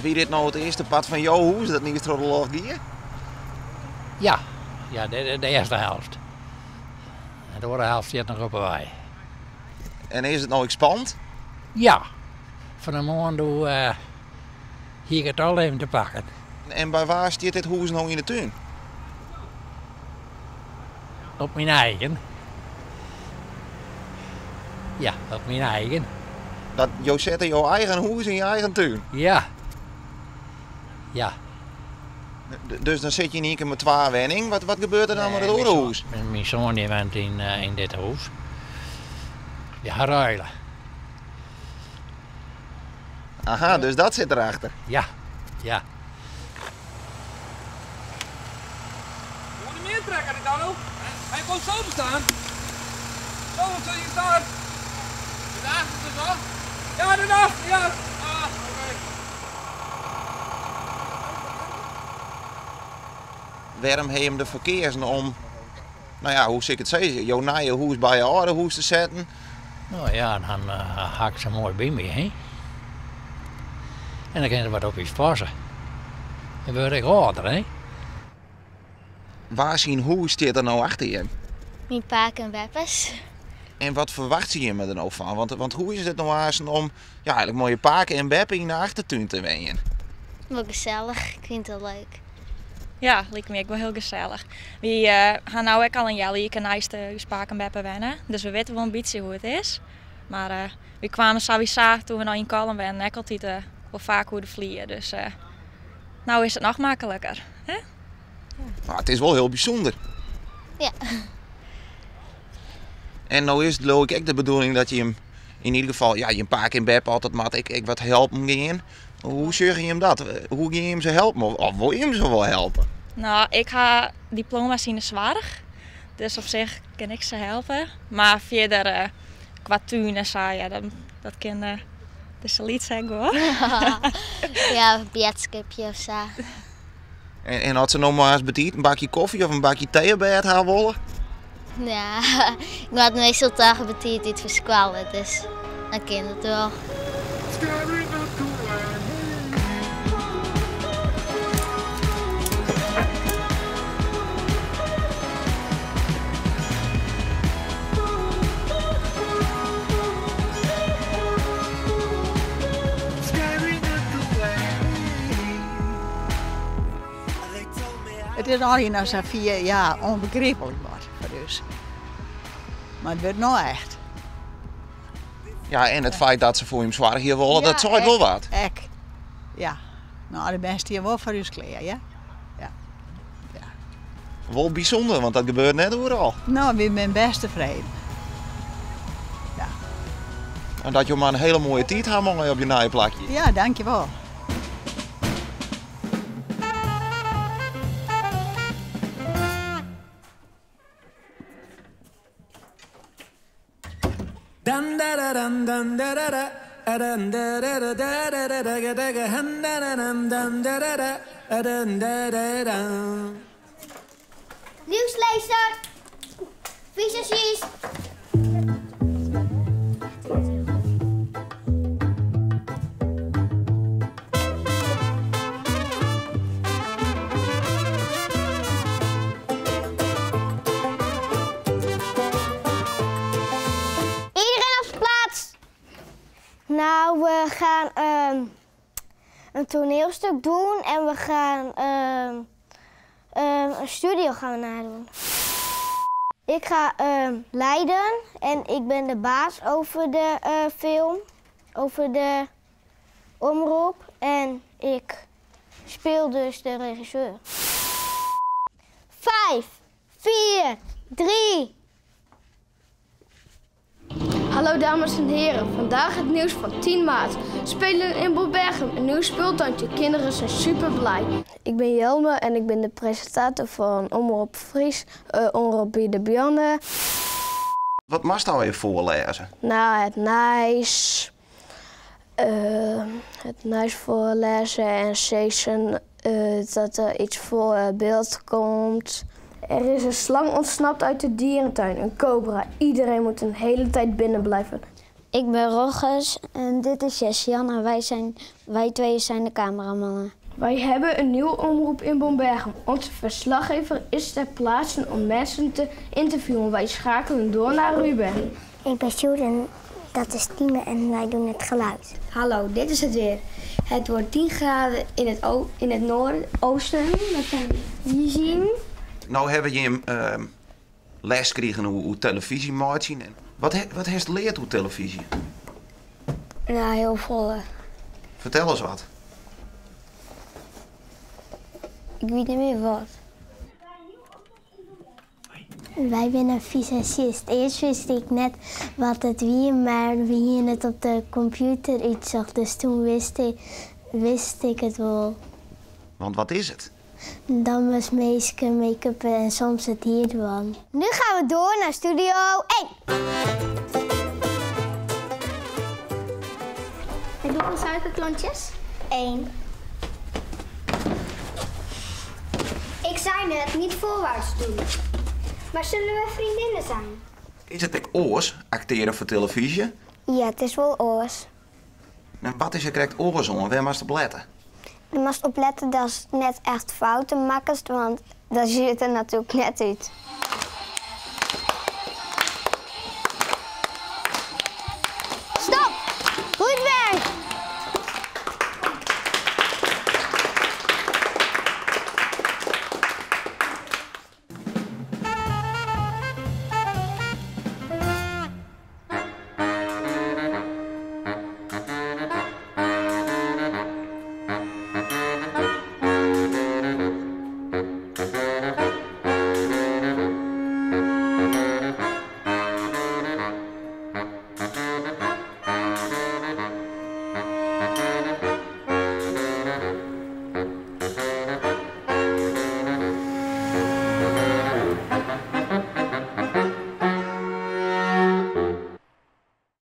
Wie dit no it earste part fan jo hûs dat niis troch de loft gie? Ja, ja de, de earste helft. En de oare helft stiet noch op 'e wei. En is it no ek spannend? Ja, fan 'e moarn doe uh, hie ik it al even te pakken. En by wa stiet dit hûs no yn de tún? Op myn eigen. Ja, op myn eigen. Dat, jo sette jo eigen hûs yn je eigen tún? Ja. Ja. Dus dan sit je yn ien kear mei twa wenning. Wat, wat gebeurt der dan mei it oare hûs? Myn soan dy wennet yn, eh, yn dit hûs. Ja, ruile. Aha, dus dat sit derachter. Ja, ja. Moet je meer trekken, Ricardo? Hij komt zo bestaan. Zo, zo je staat. De achter toch? Ja, de achter, ja. Ah, oké. Wêrom ha jim derfoar keazen om, no ja, hoe sil ik it sizze, jo nije hûs by je âlde hûs te setten? No ja, dan ha ik se moai by my, hè. En dan kin der wat op ús passe. Dan wurd ik âlder, hè. Wa syn hûs stiet der no achter jim? Myn pake en beppes. En wat ferwachtsje jimme der no fan? Want, want hoe is it no aansten om ja, eigentlik mei je pake en beppe yn de achtertún te wenjen? Wol gesellich, ik fyn it wol leuk. Ja, liket my ek wol hiel gesellich. Wy ha no ek al in healjierke neist ús pake en beppe wenne, dus we witte wol in bytsje hoe't it is. Mar wy kwamen sawiesa toen we noch yn Kollum wennen ek altyd wol faak oer de flier, dus no is it noch makliker. Hè? Mar it is wol hiel bysûnder. Ja. En no is it leau ik ek de bedoeling dat jim yn ieder gefal, ja, jim pake en beppe altyd moat ek, ek wat helpen gean. Hoe sjogge jim dat? Hoe gean jim se helpen? Of, of wol jim se wol helpe? No, ik ha diploma's yn de soarch, dus op sich kin ik se helpe. Mar fierder eh, kwa tún en sa, ja, dat, dat kin uh, dizze lytse ek wol. Ja, in boadskipje of sa. En, en as se no moarns betiid in bakje kofje of in bakje tee op bêd ha wolle? Ja, ik moat meastal toch betiid út foar skoalle, dus dan kin it wol. It is allegear noch sa fier, ja, ûnbegryplik wat foar ús. Mar it wurdt no echt. Ja, en it feit dat se foar jim soargje wolle, dat seit wol wat. Ek, ja. No, de bern stean wol foar ús klear, ja. Ja. Ja. Wol bysûnder, want dat gebeurt net oeral. No, wy binne bêst tefreden. Ja. En dat jo mar in hiele moaie tiid ha meie op je nije plakje. Ja, dankjewol. Nieuwslezer, visagist. Iedereen op zijn plaats. Nou, we gaan ehm, een toneelstuk doen en we gaan ehm, ehm, een studio gaan we nadoen. Ik ga leiden en ik ben de baas over de eh, film, over de omroep en ik speel dus de regisseur. 5, 4, 3. Hallo dames en heren, vandaag het nieuws van 10 maart. Spelen in Bolbergen, een nieuw speeltuintje. Kinderen zijn super blij. Ik ben Jelme en ik ben de presentator van Omrop Fries, uh, Omrop by de Bjanne. Wat moatst no even foarlêze? Nou, it nijs, uh, it nijs foarlêze en sizzen uh, dat der iets foar byld komt. Er is een slang ontsnapt uit de dierentuin, een cobra. Iedereen moet een hele tijd binnen blijven. Ik ben Roggers en dit is Jesse-Jan en wij, zijn, wij tweeën zijn de cameramannen. Wij hebben een nieuwe omroep in Bombergen. Onze verslaggever is ter plaatse om mensen te interviewen. Wij schakelen door naar Ruben. Ik ben Sjoerd en dat is Tine en wij doen het geluid. Hallo, dit is het weer. Het wordt 10 graden in het, in het noordoosten. Dat kan je hier zien. Nou hebben je hem les gekregen hoe televisie maakt. Wat, wat heeft geleerd hoe televisie? Nou, heel veel. Vertel eens wat. Ik weet niet meer wat. Wij zijn een visagist. Eerst wist ik net wat het wie, maar we hier het op de computer uitzocht. Dus toen wist ik het wel. Want wat is het? Dan was meeske make-up en soms het hiervan. Nu gaan we door naar studio 1. En hoeveel suikerklontjes? 1. Ik zei net niet voorwaarts doen. Maar zullen we vriendinnen zijn? Is het ook oors, acteren voor televisie? Ja, het is wel oors. En wat is er correct oors om? Waar moet je op letten? Je moet opletten dat ze net echt fouten maken, want dat ziet er natuurlijk net uit.